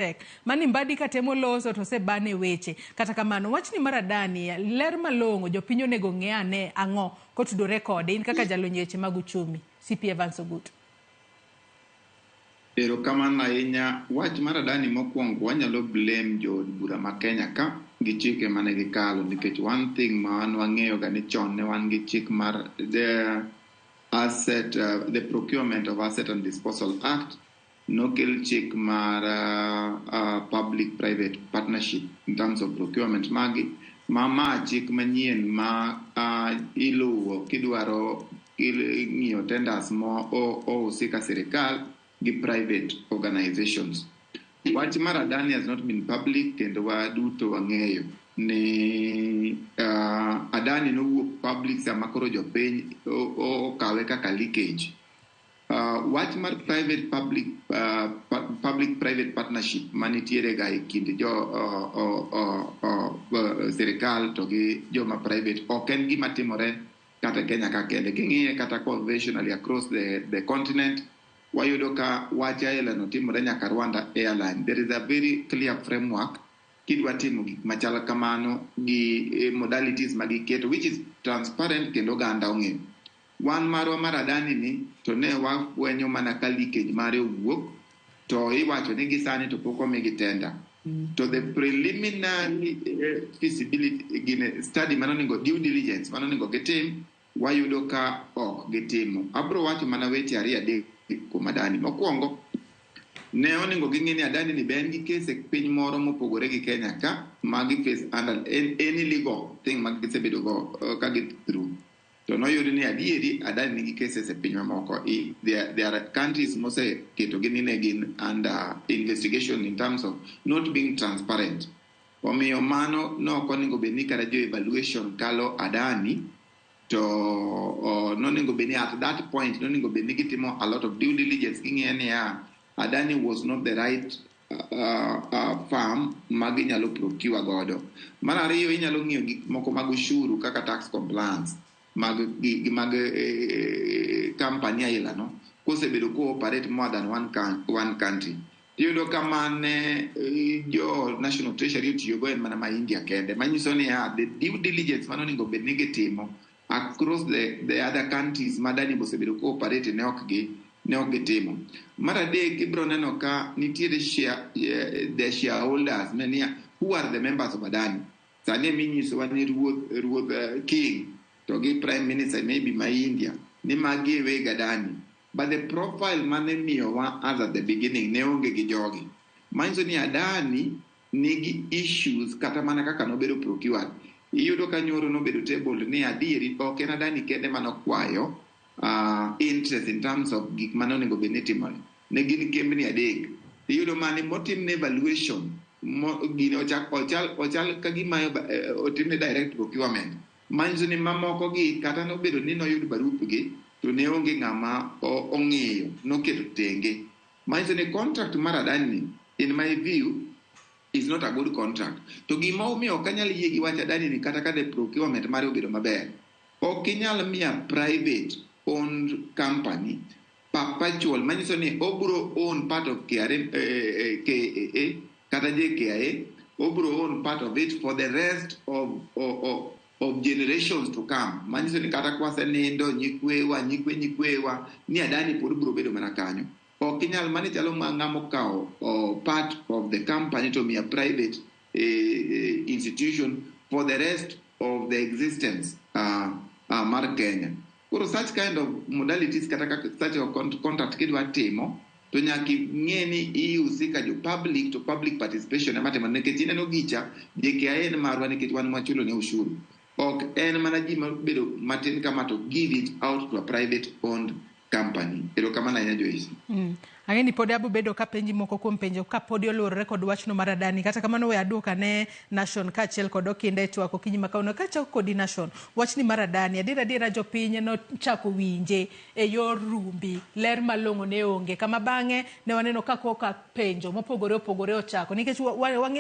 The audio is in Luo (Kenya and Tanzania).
Tek. Mani Mbadi katemo loso to osebane weche. Kata kamano, wachni mar Adani, ler malong'o jopiny onego ong'e ane ang'o kotudore kode in kaka jalony e weche mag uchumi. CP Evans Ogutu. Erokamano ahinya. Wach mar Adani mokwongo wanyalo blame jood bura ma Kenya ka gi chike mane gikalo nikech one thing ma wan wang'eyo ga ni chon ne wan gi chik mar the asset the Procurement of Asset and Disposal Act. Nokel chik mar public private partnership in terms of procurement magi ma chik manyien ma iluwo kidwaro ng'iyo tenders mo ousi ka sirikal gi private organizations. Wach mar Adani has not been public, kendo waduto wang'eyo ni Adani nowuok public sama koro jopiny okawe kaka leakage. Wach mar private public public private partnership manitiere ga e kind jo sirikal to gi joma private ok en gima timore kata Kenya ka kende. King'iye kata conventionally across the continent, wayudo ka wach ailano timore nyaka Rwanda Airline. There is a very clear framework kidwa timo gik machal kamano gi modalities ma giketo, which is transparent kendo oganda ong'eyo. Wan marwa mar Adani ni to ne wafwenyo mana ka leakage mare owuok to iwacho ni gisani to pok omigi tender. To the preliminary feasibility gine study manonego, due diligence manonego gitim, wayudo ka ok gitimo. Abro wacho mana weche ariyo adek kuom Adani. Mokwongo, ne onego ging'e ni Adani ni be en gi case e piny moro mopogore gi Kenya ka ma gi face under any legal thing ma gisebedo go ka gi through. To noyud ni adieri Adani nigi cases e piny mamoko. There are countries moseketo gi ni ne gin under investigation in terms of not being transparent. Omiyo mano nok onego bed ni kata jo evaluation kalo Adani to nonego bed ni at that point nonego bed ni gitimo a lot of due diligence, ging'iyo niya Adani was not the right firm ma ginyalo procure godo. Mar ariyo, inyalo ng'iyo gik moko mag ushuru kaka tax compliance mag gi mag company aila no kosebedo ko operate more than one country. Iyudo ka mane jo National Treasury otiyogo en mana ma India kende, manyiso niya the due diligence mane onego bed ni gitimo across the other countries ma Adani osebedo ko operate ne ok gitimo. Mar adek, ibiro neno ka nitiere share, the shareholders mania who are the members of Adani. Sani eminyisowa ni ruoth king to gi prime minister maybe ma India ni magi e weg Adani. But the profile mane miyowa as at the beginning ne onge gi jogi. Manyiso ni Adani nigi issues kata mana kaka nobedo procured. Iyudo ka nyoro nobedo tabled ni adieri ok en Adani kende manokwayo interest in terms of gik mane onego bed ni timore. Ne gin kembni adek. Iyudo mane motimne evaluation gini ochak ochal ka gima otimne direct procurement. Manyiso ni mamoko gi kata nobedo ni noyud barupgi to ne onge ng'ama ong'iyo noketo tenge. Manyiso ni contract mar Adani ni, in my view, is not a good contract. To gima omiyo ok anyal yie gi wach Adani ni kata ka the procurement mare obedo maber, ok inyal miya private owned company perpetual, manyiso ni obro own part of KRA, KAA kata JKIA, obro own part of it for the rest of generations to come. Manyiso ni kata kwasenindo nyikwewa nyikwe nyikwewa ni Adani pod bro bedo mana kanyo. Ok inyal mani chalo ma ng'ama okawo part of the company to miya private institution for the rest of the existence mar Kenya. Koro such kind of modalities kata kaka such a contract kidwa timo to nyaka ing'e ni ihusika jo public to public participation ema timo, nikech ineno gicha JKIA en marwa nikech wan mwachulo ne ushuru. Ok en mana ji mabedo matin kama to give it out to a private owned company. Erokamano ahinya, Joyce. Ang'e ni pod abo bedo ka penji moko kuom penjo ka podi oluorore kod wachno mar Adani. Kata kamano, we aduok ane Nation kaachiel kod Okinda e twak okinyi ma kawuono. Kachako kodi, Nation, wachni mar Adani, adier adiera jopiny nochako winje e yor rumbi, ler malong'o ne onge. Kama bang'e ne waneno ka koka penjo mopogore opogore ochako nikech wang'e